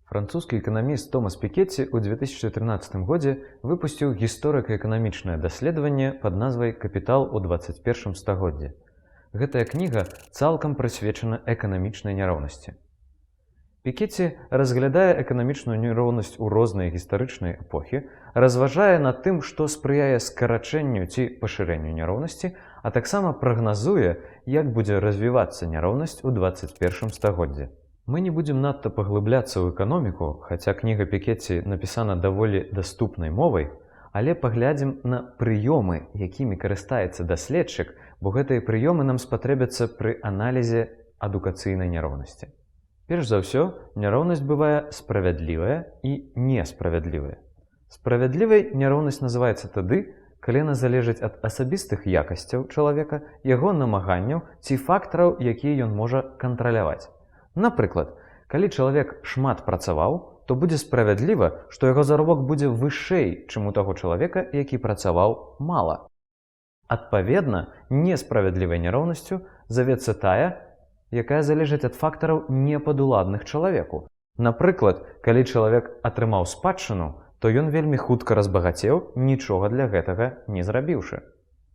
Французскі эканаміст Томас Пікеці ў 2013 годзе выпусціў гісторыка-эканамічнае даследаванне пад назвай «Капітал у 21 стагоддзі». Гэтая кніга цалкам прысвечана эканамічнай няроўнасці. Пікеці разглядае эканамічную няроўнасць у розныя гістарычныя эпохі, разважае над тым, што спрыяе скарачэнню ці пашырэнню няроўнасці, а таксама прагназуе, як будзе развівацца няроўнасць у 21 стагоддзі. Мы не будзем надта паглыбляцца ў эканоміку, хаця кніга Пікеці напісана даволі даступнай мовай, але паглядзім на прыёмы, якімі карыстаецца даследчык, бо гэтыя прыёмы нам спатрэбяцца пры аналізе адукацыйнай няроўнасці. Перш за ўсё, няроўнасць бывае справядлівая і несправядлівая. Справядлівай няроўнасць называецца тады, калі яна залежыць ад асабістых якасцяў чалавека, яго намаганняў ці фактараў, якія ён можа кантраляваць. Напрыклад, калі чалавек шмат працаваў, то будзе справядліва, што яго заробак будзе вышэй, чым у таго чалавека, які працаваў мала. Адпаведна, несправядлівай няроўнасцю завецца тая, якая залежыць ад фактараў, непадуладных чалавеку. Напрыклад, калі чалавек атрымаў спадчыну, то ён вельмі хутка разбагацеў, нічога для гэтага не зрабіўшы.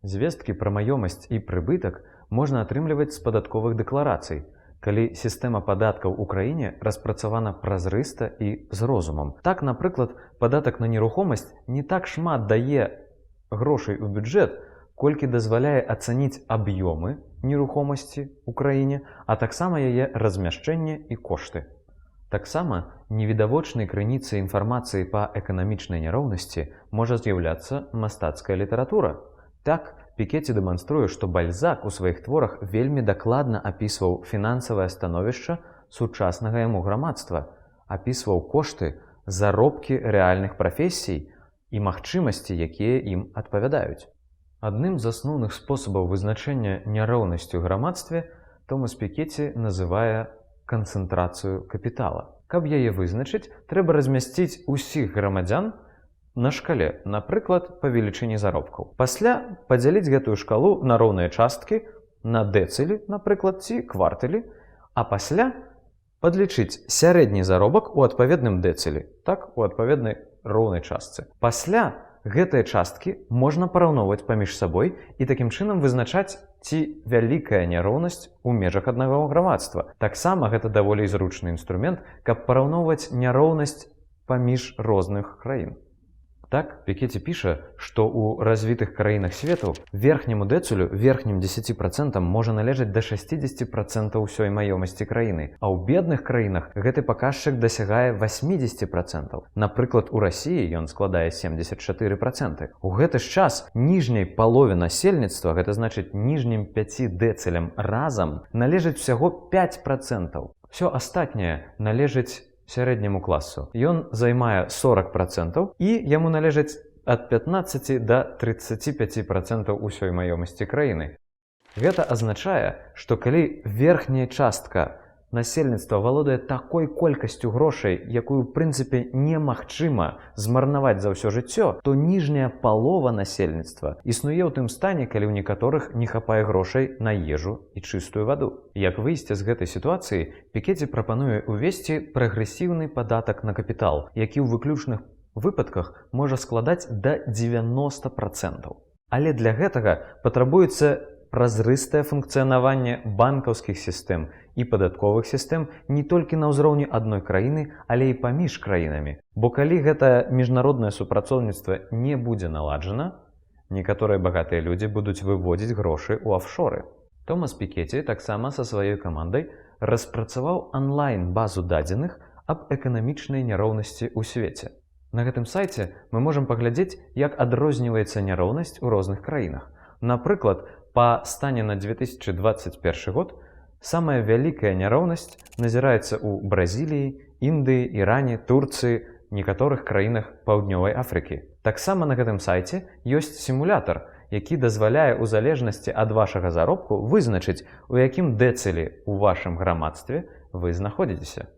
Звесткі пра маёмасць і прыбытак можна атрымліваць з падатковых дэкларацый, калі сістэма падаткаў у краіне распрацавана празрыста і з розумам. Так, напрыклад, падатак на нерухомасць не так шмат дае грошай у бюджэт, колькі дазваляе ацаніць аб'ёмы нерухомасці ў краіне, а таксама яе размяшчэнне і кошты. Таксама невідавочнай крыніцай інфармацыі па эканамічнай няроўнасці можа з'яўляцца мастацкая літаратура. Так, Пікеці дэманструе, што Бальзак у сваіх творах вельмі дакладна апісваў фінансавае становішча сучаснага яму грамадства, апісваў кошты, заробкі рэальных прафесій і магчымасці, якія ім адпавядаюць. Адным з асноўных спосабаў вызначэння няроўнасці ў грамадстве Томас Пікеці называе канцэнтрацыю капітала. Каб яе вызначыць, трэба размясціць усіх грамадзян на шкале, напрыклад, па велічыні заробкаў. Пасля падзяліць гэтую шкалу на роўныя часткі, на дэцылі, напрыклад, ці квартылі, а пасля падлічыць сярэдні заробак у адпаведным дэцылі, так, у адпаведнай роўнай частцы. Пасля гэтыя часткі можна параўноўваць паміж сабой і такім чынам вызначаць, ці вялікая няроўнасць у межах аднаго грамадства. Таксама гэта даволі зручны інструмент, каб параўноўваць няроўнасць паміж розных краін. Так, Пікеці піша, што ў развітых краінах свету верхняму дэцылю, верхнім 10% можа належаць да 60% ўсёй маёмасці краіны, а ў бедных краінах гэты паказчык дасягае 80%. Напрыклад, у Расіі ён складае 74%. У гэты ж час ніжняй палове насельніцтва, гэта значыць, ніжнім 5 дэцылям разам, належыць усяго 5%. Усё астатняе належыць сярэдняму класу. Ён займае 40%, і яму належаць ад 15 до 35% усёй маёмасці краіны. Гэта азначае, што калі верхняя частка насельніцтва валодае такой колькасцю грошай, якую, ў прынцыпе, немагчыма змарнаваць за ўсё жыццё, то ніжняя палова насельніцтва існуе ў тым стане, калі ў некаторых не хапае грошай на ежу і чыстую ваду. Як выйсце з гэтай сітуацыі, Пікеці прапануе ўвесці прагрэсіўны падатак на капітал, які ў выключных выпадках можа складаць да 90%. Але для гэтага патрабуецца празрыстае функцыянаванне банкаўскіх сістэм і падатковых сістэм не толькі на ўзроўні адной краіны, але і паміж краінамі. Бо калі гэтае міжнароднае супрацоўніцтва не будзе наладжана, некаторыя багатыя людзі будуць выводзіць грошы ў афшоры. Томас Пікеці таксама са сваёй камандай распрацаваў онлайн-базу дадзеных аб эканамічнай няроўнасці ў свеце. На гэтым сайце мы можам паглядзець, як адрозніваецца няроўнасць у розных краінах. Напрыклад, па стане на 2021 год самая вялікая няроўнасць назіраецца ў Бразіліі, Індыі, Іране, Турцыі, некаторых краінах Паўднёвай Афрыкі. Таксама на гэтым сайце ёсць сімулятар, які дазваляе ў залежнасці ад вашага заробку вызначыць, у якім дэцылі ў вашым грамадстве вы знаходзіцеся.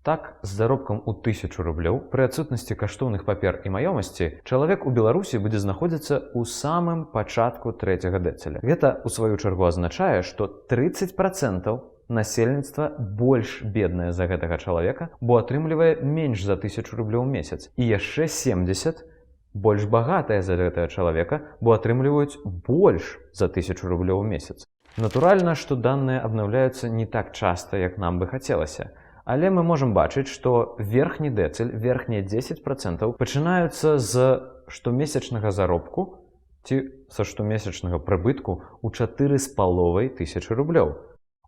Так, з заробкам у 1000 рублёў пры адсутнасці каштоўных папер і маёмасці чалавек у Беларусі будзе знаходзіцца ў самым пачатку трэцяга дэцыля. Гэта, у сваю чаргу, азначае, што 30% насельніцтва больш беднае за гэтага чалавека, бо атрымлівае менш за 1000 рублёў у месяц. І яшчэ 70 больш багатыя за гэтага чалавека, бо атрымліваюць больш за 1000 рублёў у месяц. Натуральна, што даныя абнаўляюцца не так часта, як нам бы хацелася. Але мы можам бачыць, што верхні дэцыль, верхнія 10% пачынаюцца з штомесячнага заробку ці са штомесячнага прыбытку ў 4,5 тысячы рублёў.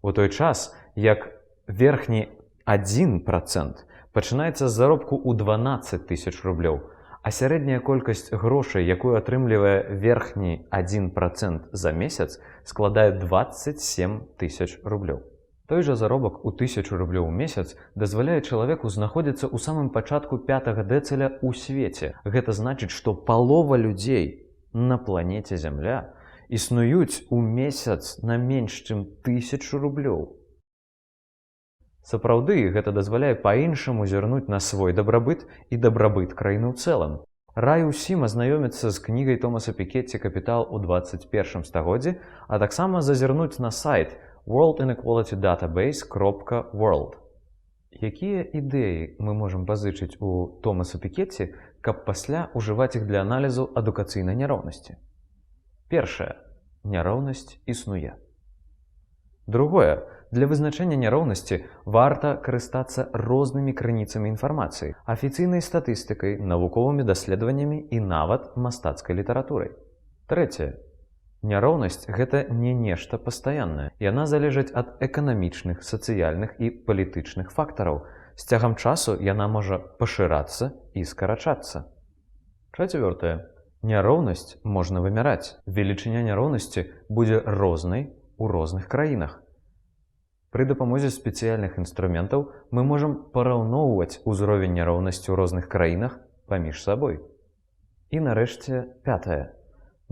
У той час, як верхні 1% пачынаецца з заробку ў 12 тысяч рублёў, а сярэдняя колькасць грошай, якую атрымлівае верхні 1% за месяц, складае 27 тысяч рублёў. Той жа заробак у 1000 рублёў у месяц дазваляе чалавеку знаходзіцца ў самым пачатку пятага дэцыля ў свеце. Гэта значыць, што палова людзей на планеце Зямля існуюць у месяц на менш, чым 1000 рублёў. Сапраўды, гэта дазваляе па-іншаму зірнуць на свой дабрабыт і дабрабыт краіны ў цэлым. Раю ўсім азнаёміцца з кнігай Томаса Пікетці «Капітал у 21 стагоддзі», а таксама зазірнуць на сайт worldinequalitydatabase.world. Якія ідэі мы можам пазычыць у Томаса Пікетці, каб пасля ўжываць іх для аналізу адукацыйнай няроўнасці? Першае. Няроўнасць існуе. Другое. Для вызначэння няроўнасці варта карыстацца рознымі крыніцамі інфармацыі, афіцыйнай статыстыкай, навуковымі даследаваннямі і нават мастацкай літаратурай. Трэцяе. Няроўнасць — гэта не нешта пастаяннае. Яна залежыць ад эканамічных, сацыяльных і палітычных фактараў. З цягам часу яна можа пашырацца і скарачацца. Чацвёртае. Няроўнасць можна вымяраць. Велічыня няроўнасці будзе рознай у розных краінах. Пры дапамозе спецыяльных інструментаў мы можам параўноўваць узровень няроўнасці ў розных краінах паміж сабой. І нарэшце, пятае.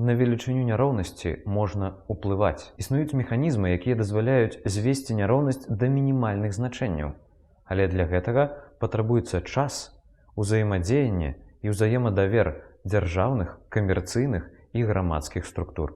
На велічыню няроўнасці можна ўплываць. Існуюць механізмы, якія дазваляюць звесці няроўнасць да мінімальных значэнняў. Але для гэтага патрабуецца час, узаемадзеянне і ўзаемадавер дзяржаўных, камерцыйных і грамадскіх структур.